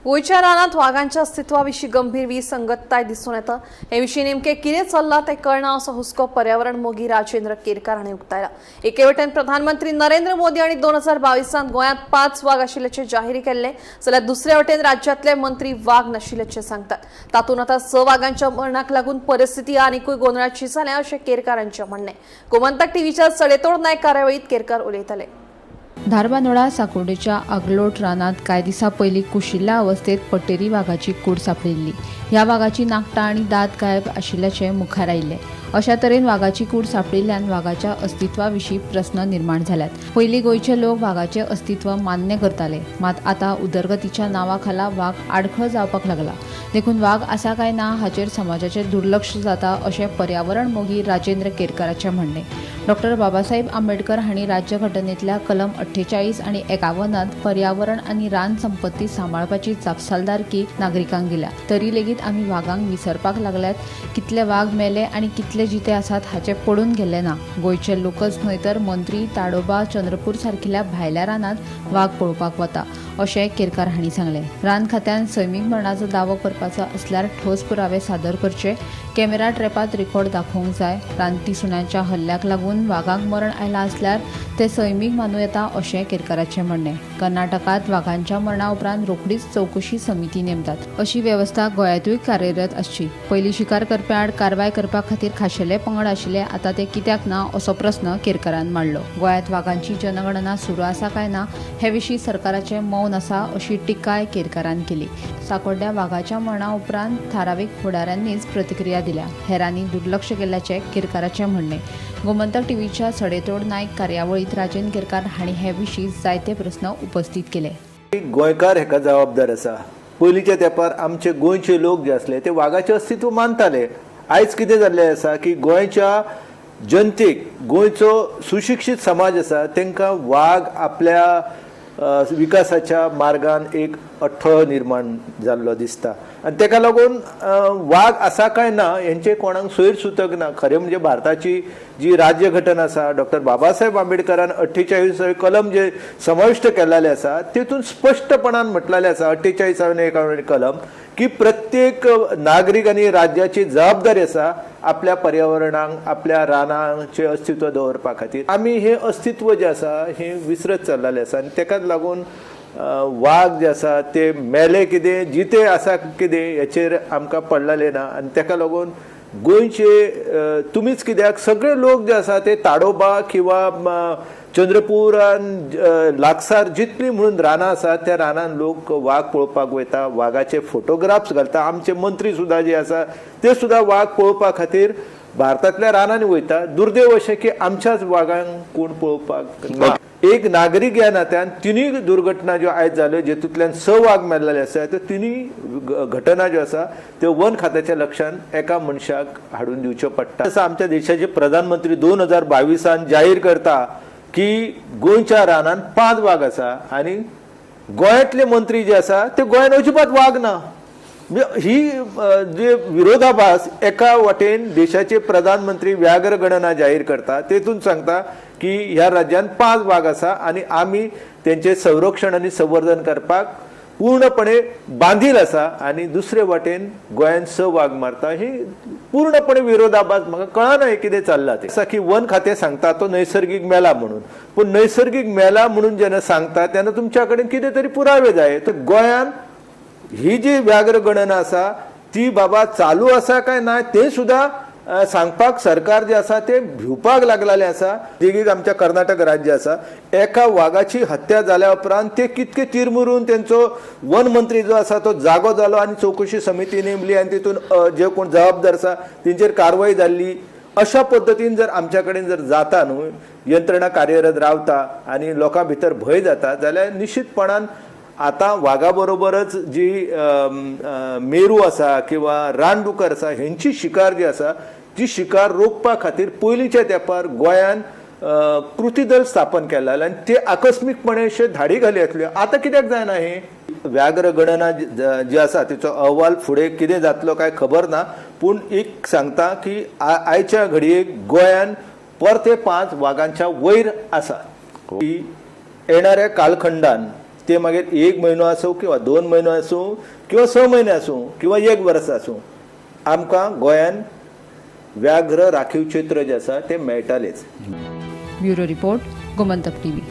गोंयच्या रानांत वागांच्या अस्तित्वाविशीं गंभीर विसंगतताय दिसून येता. हे विशीं नेमकें कितें चल्लां तें कळना असो हुस्को पर्यावरण मोगी राजेंद्र केरकार हांणी उक्तायला. एके वटेन प्रधानमंत्री नरेंद्र मोदी हांणी 2022 गोंयांत 5 वाग आशिल्ल्याचें जाहीर केल्लें, जाल्यार दुसऱ्या वटेन राज्यांतले मंत्री वाग नाशिल्ल्याचें सांगतात. तातूंत आतां 6 वागांच्या मरणाक लागून परिस्थिती आनिकूय गोंदळाची जाल्या अशें केरकार हांचें म्हणणें. गोमंतक टीव्हीच्या सडेतोड नायक कार्यावळींत केरकार उलयताले. धारबांदोडा साकोर्डेच्या आगलोट रानांत कांय दिसां पयलीं कुशिल्ल्या अवस्थेत पट्टेरी वागाची कूड सांपडिल्ली. ह्या वागाची नाकटां आनी दांत गायब आशिल्ल्याचें मुखार आयिल्लें. अशा तरेन वागाची कूड सांपडिल्ल्यान वागाच्या अस्तित्वा विशीं प्रस्न निर्माण जाल्यात. पयलीं गोंयचे लोक वागाचें अस्तित्व मान्य करताले, मात आतां उदरगतीच्या नांवा खाला वाग आडखळ जावपाक लागला. देखून वाग आसा काय ना हाचेर समाजाचें दुर्लक्ष जाता अशें पर्यावरण मोगी राजेंद्र केरकाराचें म्हणणें. डॉक्टर बाबासाहेब आंबेडकर हांणी राज्यघटनेतल्या कलम 48 आनी 51 पर्यावरण आनी रान संपत्ती सांबाळपाची जापसालदारकी नागरिकांक दिल्या. तरी लेगीत आमी वागांक विसरपाक लागल्यात. कितले वाग मेले आनी कितले जिते आसात हाचें पडून गेल्लें ना. गोंयचे लोकच न्हय तर मंत्री ताडोबा, चंद्रपूर सारकिल्या भायल्या रानांत वाग पळोवपाक वता अशें केरकार हांणी सांगलें. रान खात्यान सैमीक मरणाचो दावो करपाचो आसल्यार ठोस पुरावे सादर करचे. कॅमेरा ट्रॅपांत रेकॉर्ड दाखोवंक जाय. रानटी सुण्यांच्या हल्ल्याक लागून वागांक मरण आयलां आसल्यार ते सैमीक मानूं येता अशें केरकाराचें म्हणणें. कर्नाटकांत वागांच्या मरणा उपरांत रोखडीच चवकशी समिती नेमतात, अशी वेवस्था गोंयांतूय कार्यरत आसची. पयलीं शिकार करप्यां आड कारवाय करपा खातीर खाशेले पंगड आशिल्ले, आतां ते कित्याक ना असो प्रस्न केरकारान मांडलो. गोंयांत वागांची जनगणना सुरू आसा काय ना हे विशीं सरकाराचें मौन आसा अशी टिकाय केरकारान केली. साकोड्ड्या वागाच्या मरणा उपरांत थारावीक फुडाऱ्यांनीच प्रतिक्रिया दिल्या, हेरांनी दुर्लक्ष केल्ल्याचें केरकाराचें म्हणणें. गोमंतक टीव्हीच्या सडेतोड नायक कार्यावळींत राजेंद्र केरकार हांणी हे विशीं जायते प्रस्न उपस्थित केले. गोंयकार हेका जबाबदार आसा. पयलींच्या तेंपार आमचे गोंयचे लोक जे आसले ते वागाचें अस्तित्व मानताले. आयज कितें जाल्लें आसा की गोंयच्या जनतेक, गोंयचो सुशिक्षीत समाज आसा तांकां वाग आपल्या विकासाच्या मार्गान एक अडथळो निर्माण जाल्लो दिसता आनी ताका लागून वाग आसा काय ना हेंचें कोणाक सोयर सुतक ना. खरें म्हणजे भारताची जी राज्यघटना आसा, डॉक्टर बाबासाहेब आंबेडकरान 48 कलम जे समाविश्ट केलेलें आसा तेतून स्पश्टपणान म्हटलेलें आसा 48 कलम की प्रत्येक नागरीक आनी राज्याची जबाबदारी आसा आपल्या पर्यावरणाक, आपल्या रानांचें अस्तित्व दवरपा खातीर. आमी हें अस्तित्व जें आसा हें विसरत चल्लेलें आसा आनी ताकाच लागून वाग जे आसा ते मेले कितें जिते आसा कितें हेचेर आमकां पडलेलें ना. आनी ताका लागून गोंयचे तुमीच कित्याक सगळे लोक जे आसा ते ताडोबा किंवा चंद्रपूरान लागसार जितली म्हणून रानां आसा त्या रानान लोक वाग पळोवपाक वयता, वागाचे फोटोग्राफ्स घालता. आमचे मंत्री सुद्दां जे आसा ते सुद्दां वाग पळोवपा खातीर भारतांतल्या रानांनी वयता. दुर्दैव अशें की आमच्याच वागांक कोण पळोवपाक ना. एक नागरीक ह्या नात्यान तिनूय दुर्घटना ज्यो आयज जाल्यो जेतूंतल्यान 6 वाग मेल्ले आसा त्यो तिनूय घटना ज्यो आसा त्यो वन खात्याच्या लक्षान एका मनशाक हाडून दिवच्यो पडटा. तसो आमच्या देशाचे प्रधानमंत्री 2022 जाहीर करता की गोंयच्या रानान 5 वाग आसा आनी गोंयांतले मंत्री जे आसा ते गोंयान अजिबात वाग ना. ही जे विरोधाभास, एका वाटेन देशाचे प्रधानमंत्री व्याघ्र गणना जाहीर करता तेतून सांगता की ह्या राज्यान 5 वाग आसा आनी आमी तेंचे संरक्षण आनी संवर्धन करपाक पूर्णपणे बांधील आसा, आनी दुसरे वाटेन गोंयान 6 वाग मारता. ही पूर्णपणे विरोधाभास. म्हाका कळना हें कितें चल्लां तें. आसा की वन खातें सांगता तो नैसर्गीक मेला म्हणून, पूण नैसर्गीक मेला म्हणून जेन्ना सांगता तेन्ना तुमच्या कडेन कितें तरी पुरावे जाय. तर गोंयान ही जी व्याघ्र गणना आसा ती बाबा चालू आसा काय ना तें सुद्दां सांगपाक सरकार जे आसा ते भिवपाक लागलेलें आसा. देखीक आमच्या कर्नाटक राज्य आसा, एका वागाची हत्या जाल्या उपरांत ते कितके तिरमुरून तेंचो वन मंत्री जो आसा तो जागो जालो आनी चवकशी समिती नेमली आनी तितून जे कोण जबाबदार आसा तेंचेर कारवाय जाल्ली. अशा पद्दतीन जर आमच्या कडेन जर जाता न्हू, यंत्रणा कार्यरत रावता आनी लोकां भितर भंय जाता जाल्यार निश्चितपणान आतां वागा बरोबरच जी मेरू आसा किंवा रानडुकर आसा हेंची शिकार जी आसा ती शिकार रोखपा खातीर पयलींच्या तेंपार गोंयान कृती दल स्थापन केल्लें आनी ते आकस्मीकपणे अशे धाडी घाली आसल्यो. आतां कित्याक जायना हें? व्याघ्र गणना जी आसा तिचो अहवाल फुडें कितें जातलो काय खबर ना, पूण एक सांगता की आयच्या घडयेक गोंयान परते 5 वागांच्या वयर आसा. की येणाऱ्या कालखंडान ते मागीर एक म्हयनो आसूं किंवा 2 म्हयनो आसूं किंवा 6 म्हयने आसूं किंवा 1 वर्स आसूं, आमकां गोंयान व्याघ्र राखीव क्षेत्र जें आसा तें मेळटालेच. Bureau report, Gomantak TV.